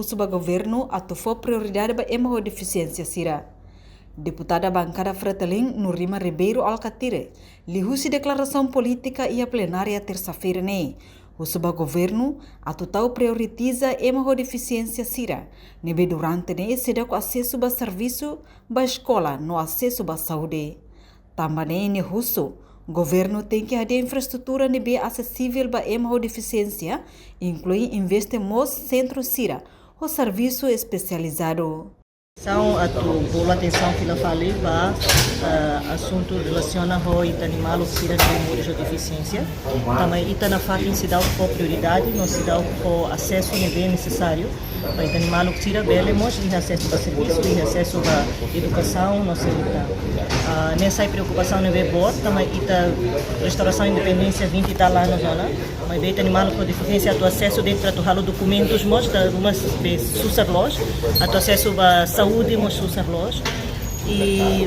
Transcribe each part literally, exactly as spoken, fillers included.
husu ba governu atu fó prioridade ba ema ho defisiénsia sira. Deputada Bankada Fretilin, Nurima Ribeiro Alkatiri, liuhusi deklarasaun polítika iha plenária tersa-feira ne'e, husu ba governu atu tau prioritiza ema ho defisiénsia sira ne'ebé durante ne'e seidauk asesu ba servisu, ba eskola no asesu ba saúde. Tanba ne'e nia husu, governu tenke hadi'a infraestrutura ne'ebé asesivel ba ema ho defisiénsia, inklui investe mós sentru sira ho servisu espesializadu. Atensaun atu bolu atensaun fila fali ba, eh, asuntu relasiona ho ita-nia maluk sira ne'ebé moris ho defisiénsia. Tanba ita nafatin seidauk fó prioridade no seidauk fó asesu ne'ebé nesesáriu ba ita-nia maluk sira bele mós iha asesu ba servisu, iha asesu ba edukasaun no seluk tan. Ah, ne'e sai preokupasaun ne'ebé boot, tanba ita restaurasaun independénsia vinte e tal anos ona, maibé ita-nia maluk ho defisiénsia atu asesu dentru atu halo dokumentus mós dala ruma be susar loos, atu asesu ba saúde mós susar loos. I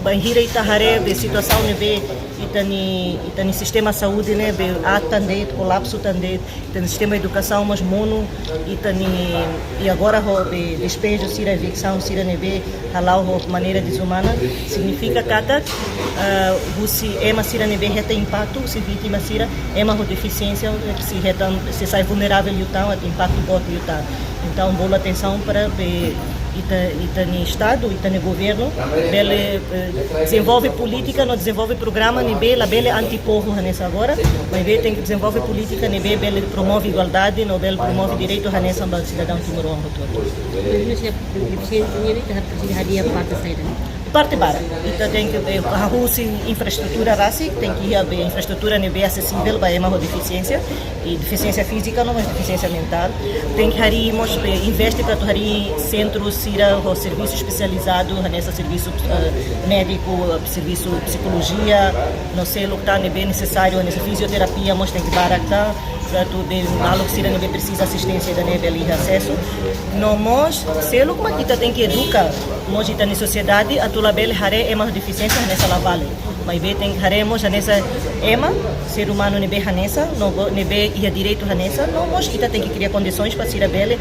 bainhira ita haree be situasaun ne'ebé ita-nia, ita-nia sistema saúde ne'e be aat tan de'it, kolapsu tan de'it, ita-nia sistema edukasaun mós monu, ita-nia, i agora ho be despeju sira, eviksaun sira ne'ebé hala'o ho maneira dezumana, signifika katak, ah, husi ema sira ne'ebé hetan impaktu, husi vítima sira, ema ho defisiénsia, sei hetan, sei sai vulneravel liután, atu impaktu boot liután. Entaun, bolu atensaun para be ita, ita-nia Estadu, ita-nia governu, bele, eh, dezenvolve polítika, no dezenvolve programa ne'ebé labele anti-povu hanesan agora, maibé tenke dezenvolve polítika ne'ebé bele promove igualdade, no bele promove direitu hanesan ba sidadaun timoroan hotu. Maibé se defisiénsia nian ne'e, ita presiza hadi'a parte saida? Parte barak. Ita tenke, eh, hahú husi infraestrutura rasik, tenke iha be infraestrutura ne'ebé asesivel ba ema ho defisiénsia, i defisiénsia fízika no mós defisiénsia mentál. Tenke harii mós be investe para atu harii sentru sira ho servisu espesializadu, hanesan servisu, eh, médiku, servisu psikolojia, no seluk tan ne'ebé nesesáriu, hanesan fizioterapia mós tenke barak tan, para atu be maluk sira ne'ebé presiza asisténsia ida-ne'e bele iha asesu. No mós, seluk mak ita tenke eduka mós ita-nia sosiedade atu labele haree ema ho defisiénsia hanesan la vale. Maibé tenke haree mós hanesan ema, ser umanu ne'ebé hanesan, no go-, ne'ebé iha direitu hanesan, no mós ita tenke kria kondisoens para sira bele,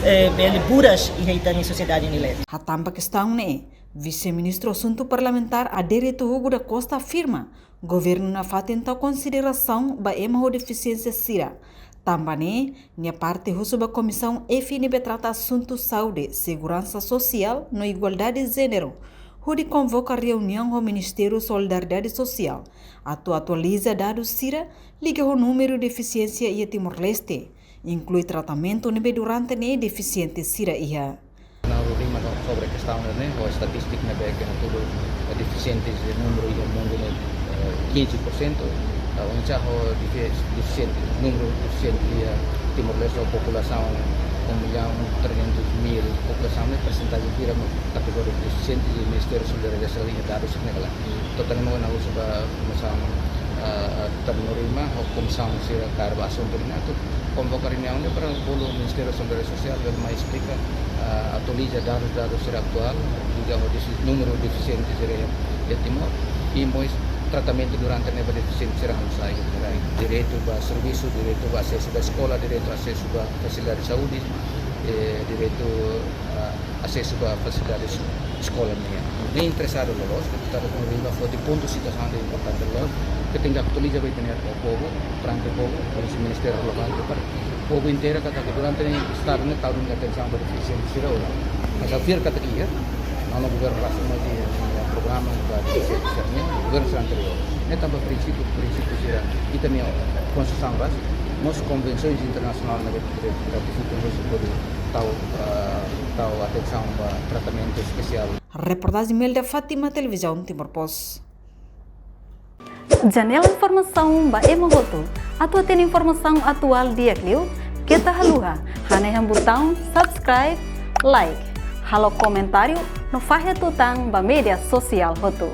eh, bele buras iha ita-nia sosiedade nia leet. Hatán ba kestaun ne'e, Vise-Ministru Asuntu Parlamentár Adérito Hugo da Costa afirma, governu nafatin tau konsiderasaun ba ema ho defisiénsia sira. Tanba ne'e, nia parte husu ba Komisaun F ne'ebé trata asuntu saúde, seguransa sosiál no igualdade jéneru, hodi konvoka reuniaun ho Ministériu Solidariedade Sosiál, atu atualiza dadus sira liga ho númeru defisiénsia iha Timor-Leste, inklui tratamentu ne'ebé durante ne'e defisiente sira iha. Nau rima no sobre kestaun ne'e, ho estatístika ne'ebé ke hatudu, eh, defisiente, eh, númeru iha mundu ne'e, eh, quinze por cento, eh, oinsá ho defi-, defisiente, númeru defisiente iha Timor-Leste, ho populasaun um milhão trezentos mil populasaun ne'e, persentajen hira mak kategoria defisiente, i Ministériu Solidariedade Sosiál iha dadus ne'e kala. Entaun, ita-nia mós husu ba komisaun, eh, eh, ita-nia rima ho komisaun sira kaer ba asuntu ne'e atu konvoka reuniaun ne'e para bolu Ministériu Solidariedade Sosiál bele mai esplika, eh, atualiza dadus, dadus sira atuál, liga ho defi-, númeru defisiente sira iha Timor, i mós tratamentu durante ne'e ba defisiente sira halo saida, direitu ba servisu, direitu ba asesu ba eskola, direitu asesu ba fasilidade saúde, eh, direitu, eh, asesu ba fasilidade eskola nian. Ne'e interesadu loloos, deputadu Nurima foti pontu situasaun ne'ebé importante loloos, ke tenke atualiza ba ita-nia povu, perante povu, husi ministériu relevante, para povu entende katak durante ne'e Estadu ne'e tau duni atensaun ba defisiente sira ou la. Mas ha'u fiar katak iha, no governu rasik mós iha programa ba defisiente sira nian, governu sira anteriór. Ne'e tanba prinsípiu, prinsípiu sira, ita-nia konstituisaun rasik, mós konvensoens internasionál ne'ebé ratifika, mós hodi tau, ah, tau atensaun ba tratamentu espesiál. Reportajen Imelda Fátima, Televizaun Timor Post. Janela informasaun ba ema hotu. Atu hatene informasaun atuál di'ak liu, keta haluha hanehan butaun subscribe, like, halo komentáriu no fahe tutan ba média sosiál hotu.